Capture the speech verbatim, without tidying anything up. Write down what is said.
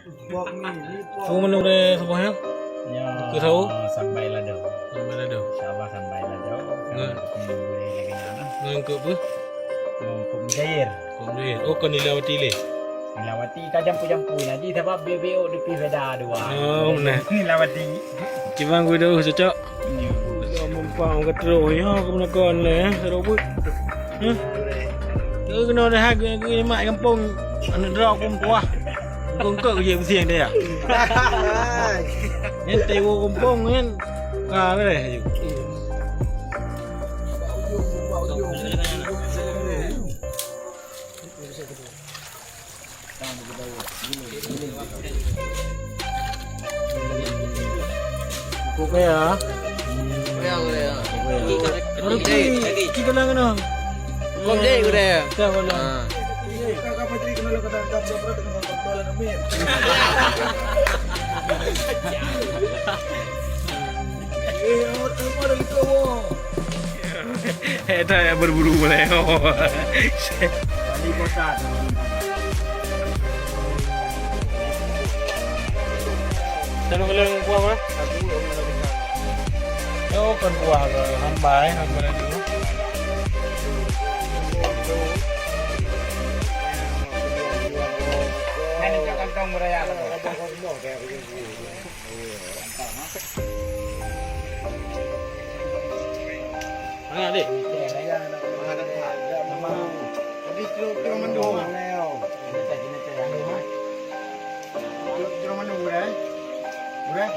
Peue menu deh saboh nyan? Nyoe keu sahur? Sambai lado. Sambai lado. Insyaallah sambai lado. Ngon? Ngon keu peue? Ngon keu mujair. Keu mujair. Oh, kon nilawati lé. Nilawati ka jampu-jampu nyan. Jadi sabab B B O dipih beda dua. Oh, beuna. Nilawati. Kiban geudoh cocok. Nyoe. Mumpang ka trok nyoe keumeunakon lé, eh, sarok buet. Hah? Keu keunoe dah, keu, keu mak gampông, aneuk droe kum tuah. Kongkot keu jeuet beusieng dia. Nyan tewo gampông nyan. Ka lé. Kupe ya. Kupe ya, kupe ya. Kupe ya. Lagi, lagi. Kita lang ano. Kupe ya, kupe ya. Kita wala. Ah. Eh, ada yang berburu mulai. Wali kota. Dalam dalam kuah mana? Oh, kan kuah ke hamba, eh, hamba lagi. Kan kantong beraya. Mana, Dek? Jadi kilo, kilo mandum. Kilo, kilo mandum, udah, eh? Udah?